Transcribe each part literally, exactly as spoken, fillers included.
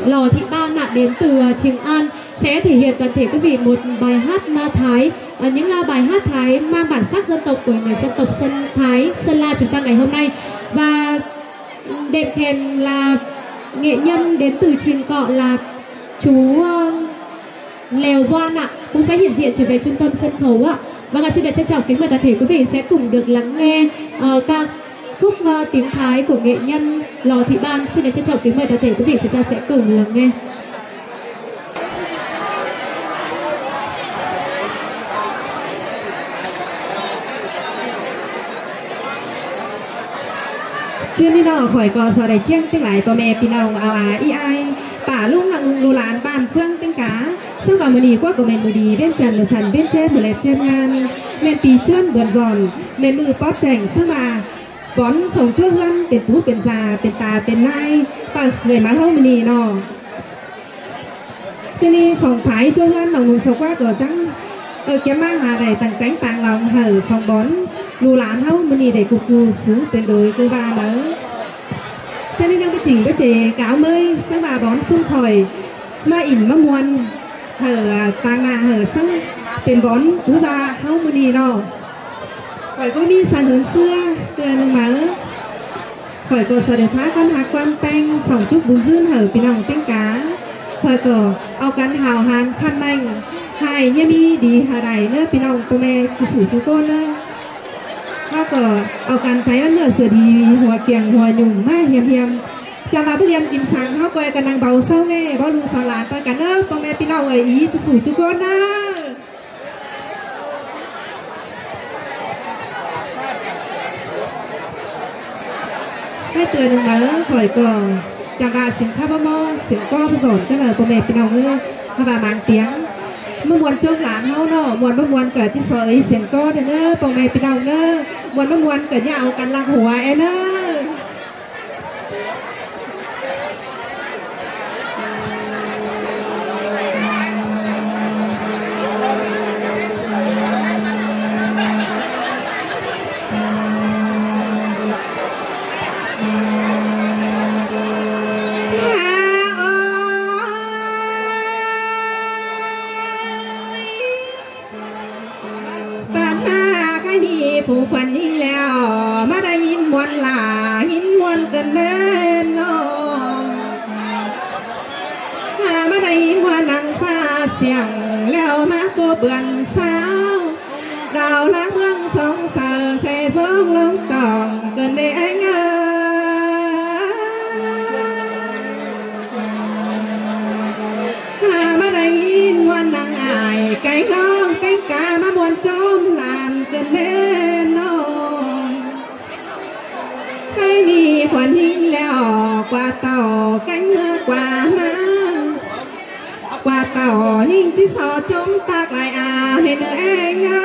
Lò Thị Ban ạ, đến từ, à, Trường An sẽ thể hiện toàn thể quý vị một bài hát, à, Thái, à, những, à, bài hát Thái mang bản sắc dân tộc của người dân tộc Sơn Thái, Sơn La chúng ta ngày hôm nay. Và đệm kèn là nghệ nhân đến từ Trường Cọ là chú, à, Lèo Doan ạ, cũng sẽ hiện diện trở về trung tâm sân khấu ạ. Vâng ạ, xin được trân trọng kính mời toàn thể quý vị sẽ cùng được lắng nghe, ờ, ca khúc, ờ, tiếng Thái của nghệ nhân Lò Thị Ban. Xin được trân trọng kính mời toàn thể quý vị chúng ta sẽ cùng lắng nghe. ꞌChớ ꞌnị ꞌnọ khỏi ꞌcọ so đảy ꞌchiếng ꞌtếng lai ꞌpo ꞌme ꞌpi ꞌnọng ao a ꞌi ai, pả ꞌlung ꞌnọng ꞌlung ꞌlu lan bản ꞌphướng ꞌtếng cá. ꞌSướng ꞌva ꞌmự ꞌnị ꞌquá ꞌcọ ꞌmen ꞌmự đi ꞌviến chăn ꞌlụk săn ꞌviến chép ꞌmự ꞌlẹt chép ꞌngan, ꞌmen pi ꞌchướn bươn dọn, ꞌmen ꞌmự póp chẻng ꞌsướng ꞌva bón song ꞌchua ꞌhướn pên pú pên da pên ta pên ꞌnai, pả người ꞌmá ꞌháu ꞌmự ꞌnị ꞌnọ. ꞌChớ ꞌnị song phái ꞌchua ꞌhướn ꞌnọng ꞌnung so ꞌquá ꞌcọ chắng, ơ, kiêm ꞌmá ha đảy tẳng téng tang lòng hảư song bón ꞌlụk lan ꞌháu ꞌmự ꞌnị đảy ꞌcụ ꞌcụ sú pên đối ꞌcứ ꞌva máư. ꞌChớ ꞌnị ꞌnọng báu ching báu ꞌchế cáo ꞌmới ꞌsướng ꞌva bón ꞌsúm khỏi ꞌmá ỉn ꞌmá ꞌmuôn hảư, à, tang ꞌna hảư ꞌsướng pên bón pú da ꞌháu ꞌmự ꞌnị ꞌnọ. Khỏi ꞌcọ ꞌmí săng hớn ꞌsứa ꞌtưa ꞌnưng máư. Khỏi ꞌcọ so đảy phák ꞌquám ꞌhặc ꞌquám ꞌpéng song chúc bun ꞌdưn hảư ꞌpi ꞌnọng ꞌtếng cá. Khỏi ꞌcọ au căn hảo hán khăn ꞌmeng, ꞌhại ꞌnhá ꞌmí đi ha đảy ꞌnớ ꞌpi ꞌnọng ꞌpo ꞌme ꞌchu phủ ꞌchu ꞌcốn ꞌnớ. ꞌHáu ꞌcọ au căn tháy ꞌlắm ꞌnớ sửa đi hua kiêng hua nhung ꞌmá hiêm hiêm. Chắng ꞌva báu hiêm kin săng ꞌháu ꞌcoi căn năng báu ꞌsáu ꞌnê, báu ꞌlung so lan ꞌtoi căn ꞌnớ ꞌpo ꞌme ꞌpi ꞌnọng ơi ꞌchư phủ ꞌchu ꞌcốn ꞌnớ. ꞌHáy ꞌtưa ꞌnưng máư khỏi ꞌcọ chắng ꞌva siêng khắp báu ꞌmo siêng ꞌcó báu dỏn cá đaư ꞌpo ꞌme ꞌpi ꞌnọng ꞌnớ. ꞌHáy ꞌva mang tiếng ꞌmá ꞌmuôn ꞌchốm lan ꞌháu ꞌnọ, ꞌmuôn báu ꞌmuôn ꞌcọ ꞌchí so ới siêng ꞌcó ꞌnớ ꞌpo ꞌme ꞌpi ꞌnọng ꞌnớ. ꞌMuôn báu ꞌmuôn ꞌcọ ꞌnhá au căn ꞌlặc hua ꞌnớ. Bản ꞌmá ꞌkhạy ꞌnị phủ khuôn ꞌhính ꞌlẹo, ꞌmá đảy ꞌnghín ꞌmuôn lả, ꞌnghín ꞌmuôn ꞌcợn ꞌnớ ꞌnọng. ꞌMá đảy ꞌnghín ꞌmuôn nẳng ꞌphạ siêng ꞌlẹo ꞌmá ꞌcọ bươn sáo. Đao láng ꞌmướng song saư ꞌsê sông ꞌlống tỏng ꞌcợn ꞌnê ꞌéng ꞌnớ. ꞌMá đảy ꞌnghín ꞌmuôn nẳng ải kéng ꞌnọng ꞌtếng cá ꞌmá ꞌmuôn ꞌchốm lan ꞌcợn ꞌnớ ꞌnọng. ꞌKhạy ꞌnị khuôn ꞌhính ꞌlẹo ꞌquá tảu kéng ꞌmưa ꞌquá ꞌmá. ꞌQuá tảu ꞌnhính ꞌchí so ꞌchốm ꞌtặc lai a ꞌnê ꞌnớ ꞌéng ꞌnớ.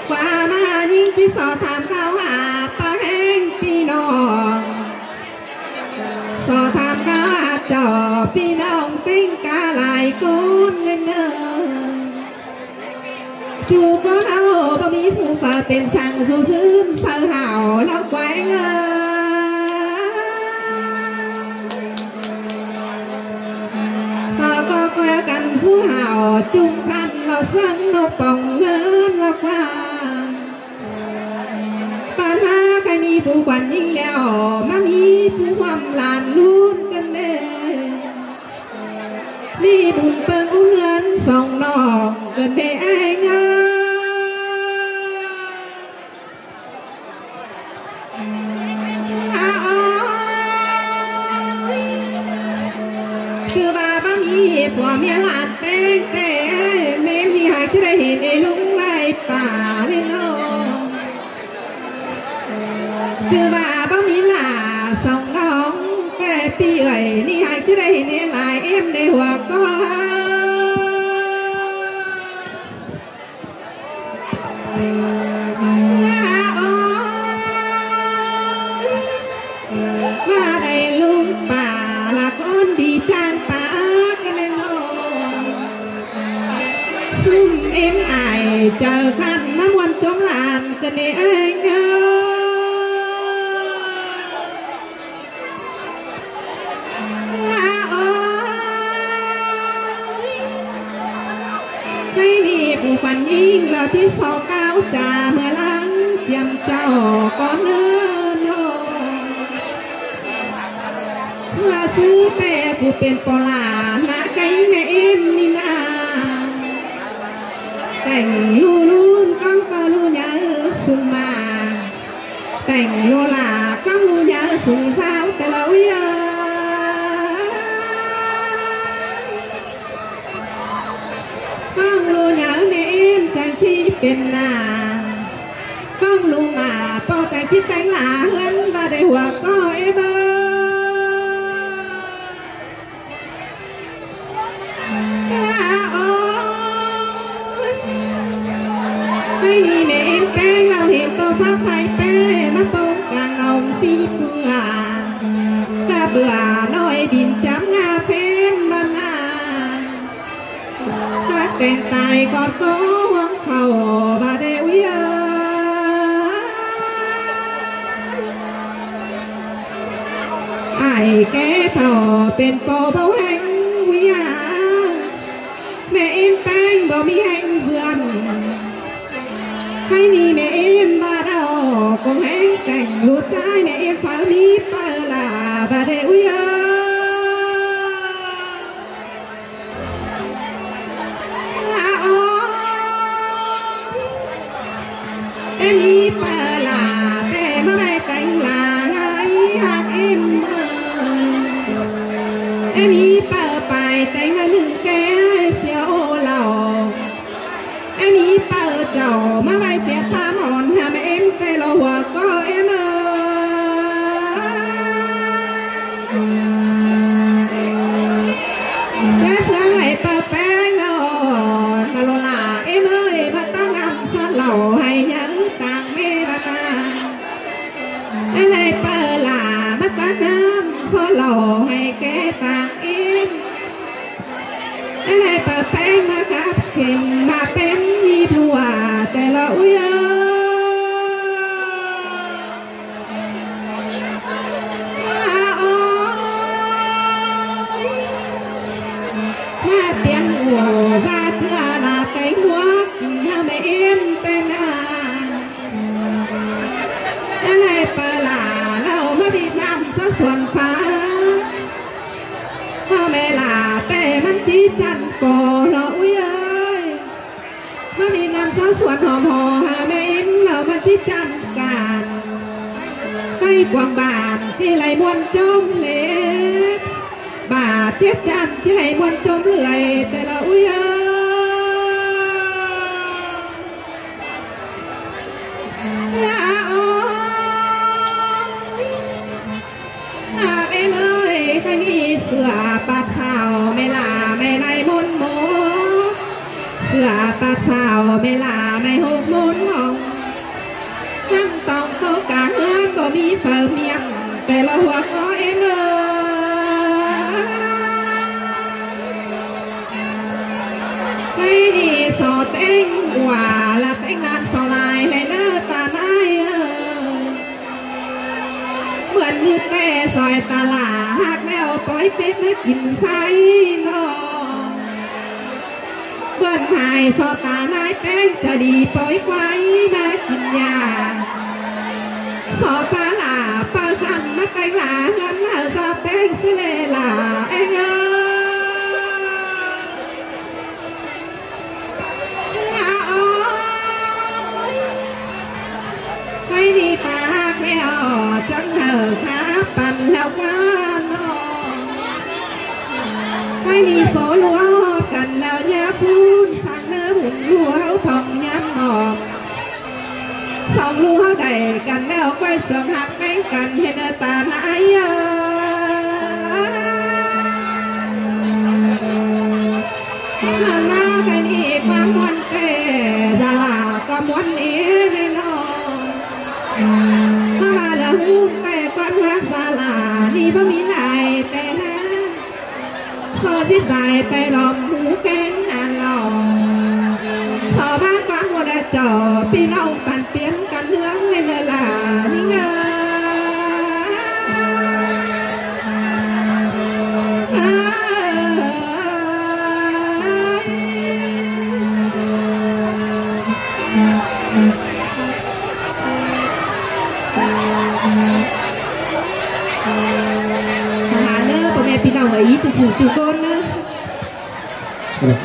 ꞌQuá ꞌmá ꞌnhính ꞌchí so tham kháo ha ꞌpá ꞌhéng ꞌpi ꞌnọng. So tham kháo ha ꞌchọ ꞌpi ꞌnọng ꞌtếng cá lai ꞌcốn ꞌnớ ꞌnớ. ꞌChu ꞌcốn ꞌháu báu ꞌmí phủ phaư pên săng dú dưn saư hảo ꞌlẹo ꞌquá ꞌnớ. ꞌHáu ꞌcọ ꞌcoi căn dú hảo ꞌchum khăn ꞌlẹo ꞌsướng ꞌnộp pong ꞌngớn ꞌlẹo ꞌquá. Bản ꞌmá ꞌkhạy ꞌnị phủ khuôn ꞌhính ꞌlẹo ꞌmá ꞌmí phủ ꞌhuôm lan ꞌlun ꞌcợn ꞌnớ. ꞌMí bun ꞌpơng ú ꞌngớn song ꞌnọng ꞌcợn ꞌnê ꞌéng ꞌnớ. ꞌChư ꞌva báu ꞌmí pua ꞌmía lan ꞌpéng ꞌtẹ, ꞌmí ꞌhặc ꞌchí đảy hên ê ꞌlung lai pả ꞌlẹo ꞌnớ. ꞌChư ꞌva báu ꞌmí lả song ꞌnọng ꞌtẹ ꞌpi ơi, ꞌmí ꞌhặc ꞌchí đảy hên ê lai ꞌếm đảy hua ꞌcọ. ꞌMá đảy ꞌlung pả ꞌlạ ꞌcốn đi ꞌchang pả ꞌcợn ꞌnớ ꞌnọng. ꞌSúm ꞌếm ải Chaư khăn ꞌmá ꞌmuôn ꞌchốm lan ꞌcọ ꞌnị ꞌen ꞌnớ. Ơi, ꞌmí ꞌnị phủ khuôn ꞌnhính lỏ ꞌthí so cáo cha ꞌmưa ꞌláng chiêm chảu ꞌcọ ꞌnớ ꞌnớ. ꞌMưa ꞌsứ ꞌtẹ phủ pên ꞌpo ꞌlạ ꞌná kéng ꞌmẹ ꞌếm ꞌnị ꞌná. Téng ꞌlụk ꞌlún ꞌcóng ꞌtọ ꞌlụk nháư sung ꞌmá. Téng ꞌlụk ꞌlạ ꞌcóng ꞌlụk nháư sung dáo ꞌtẹ ꞌlạ ꞌúi ơi. ꞌCóng ꞌlụk nháư ꞌmẹ ꞌếm chắng ꞌchí pên ꞌná. ꞌCóng ꞌlụk ꞌmá ꞌpo chắng ꞌchí téng ꞌlạ ꞌhướn ꞌva đảy hua ꞌcọ ꞌếm ơi. Ơi, ꞌmí ꞌnị ꞌmẹ ꞌếm ꞌpéng ꞌlẹo hên ꞌto phák phay ꞌpé ꞌmá ꞌpông cang ꞌnọng ꞌpí ꞌpưa. ꞌCọ bươn ꞌnọi bin chăm ꞌná phén ꞌmắn ꞌná. ꞌCọ keng tai ꞌcọt ꞌcọ ꞌhuống khảu ꞌva đảy ꞌúi ơi. Ải ké thảu pên ꞌpo báu ꞌhéng ꞌúi a. ꞌMẹ ꞌếm ꞌpéng báu ꞌmí ꞌhéng dươn. ꞌMí ꞌnị ꞌmẹ ꞌếm ꞌva đaư ꞌcóng ꞌhéng kéng ꞌlụk ꞌchái ꞌmẹ ꞌếm phaư ꞌmí phaư ꞌlạ ꞌva đảy ꞌúi ơi. Ơi, ꞌmí phaư ꞌlạ ꞌtẹ ꞌmá ꞌvạy téng ꞌlạ ꞌngai ꞌhặc ꞌếm ơi. ꞌMí phaư pay téng ꞌnưng ké sia ꞌo lảu. ꞌMí phaư chảu ꞌmá ꞌvạy ꞌtiệt ꞌphạ mỏn hảư ꞌmẹ ꞌếm ꞌtẹ ꞌlạ hua ꞌcọ ꞌếm ơi. ꞌTẹ ꞌsướng đảy phaư ꞌpéng ꞌnớ, ꞌmá ꞌlụk ꞌlạ ꞌếm ơi, ꞌmá tắc ꞌnặm sót lảu hảư nháư tang ꞌmẹ ꞌva ta. ꞌTẹ đảy phaư ꞌlạ ꞌmá tắc ꞌnặm sót lảu hảư ké tang ꞌếm. ꞌTẹ đảy phaư ꞌpéng ꞌmá khắp khên ꞌmá pên ꞌnị ꞌlụk ꞌtẹ ꞌlạ ꞌúi ơi. Ơi, ꞌmá piến ổ da ꞌchưa ꞌlạ téng ꞌluốc hảư ꞌmẹ ꞌếm ꞌtẹ ꞌnớ. ꞌTẹ đảy phaư ꞌlạ ꞌlẹo ꞌmá ꞌmí ꞌnặm sót suôn pha. Hảư ꞌmẹ ꞌlạ ꞌtẹ ꞌmắn ꞌchí chăn ꞌcọ ꞌlạ ꞌúi ơi. ꞌMá ꞌmí ꞌnặm sót suôn hom hô hảư ꞌmẹ ꞌếm ꞌlẹo ꞌmắn ꞌchí chăn căn. ꞌTếng quảng bản ꞌchí đảy ꞌmuôn ꞌchốm lết. ꞌVa chết chăn ꞌchí đảy ꞌmuôn ꞌchốm lưới ꞌtẹ ꞌlạ ꞌúi ơi. Ơi, ꞌa ꞌếm ơi, ꞌkhạy ꞌnị sửa pạt sáo ꞌmẹ ꞌlạ ꞌmẹ đảy ꞌmuôn ꞌmô. Sửa pạt sáo ꞌmẹ ꞌlạ ꞌmẹ ꞌhộc ꞌmuôn ꞌmông. ꞌTăng tỏng ꞌtố cá ꞌhướn báu ꞌmí phaư ꞌmiên ꞌtẹ ꞌlạ hua ꞌcọ ꞌếm ơi. ꞌKhạy ꞌnị so téng ꞌva ꞌlạ téng ꞌnặn so lai ꞌlẹ ꞌnớ ta nai ơi. ꞌMươn ꞌmự ꞌtẹ soi ta ꞌlạ ꞌhặc ꞌlẹo pói pên ꞌmá kin sai ꞌnọ. ꞌMươn hải so ta nai ꞌpéng ꞌchớ đi pói quái ꞌmá kin nha. So pha ꞌlạ phaư khăn ꞌmá téng ꞌlạ ꞌhướn hảư da ꞌpéng ꞌsứ ꞌlẹ ꞌlạ ꞌen ơi. Ơi, ꞌkhạy ꞌnị ta ꞌhặc ꞌlẹo chắng hảư khắp păn ꞌlẹo ꞌquá ꞌnọ. ꞌKhạy ꞌnị số ꞌlụk ꞌhọt căn ꞌlẹo ꞌnhá phun săng ꞌnớ bun ꞌlụk ꞌháu thỏng ꞌnhám ꞌnọ. Song ꞌlụk ꞌháu đảy căn ꞌlẹo ꞌquái sương ꞌhặc ꞌpéng căn ꞌhê ꞌnớ ta nai ơi. ꞌMá ꞌkhạy ꞌnị ꞌquám ꞌmuôn ꞌtẹ da ꞌlạ ꞌquám ꞌmuôn ꞌnị ꞌnị ꞌnọ. ꞌMá ꞌva ꞌlẹo ꞌhụ ꞌtẹ ꞌquám ꞌhặc da ꞌlạ ꞌnị báu ꞌmí lai ꞌtẹ ꞌnớ. So dít dai pay lom hú kén an lom. So ꞌva ꞌquám Chảu ꞌpi ꞌnọng bản piến căn ꞌhướng ꞌnê ꞌnớ ꞌlạ ꞌnị ꞌnớ. Hả ꞌnớ, ꞌpo ꞌme ꞌpi ꞌnọng ꞌmí ꞌchu phủ ꞌchu ꞌcốn ꞌnớ.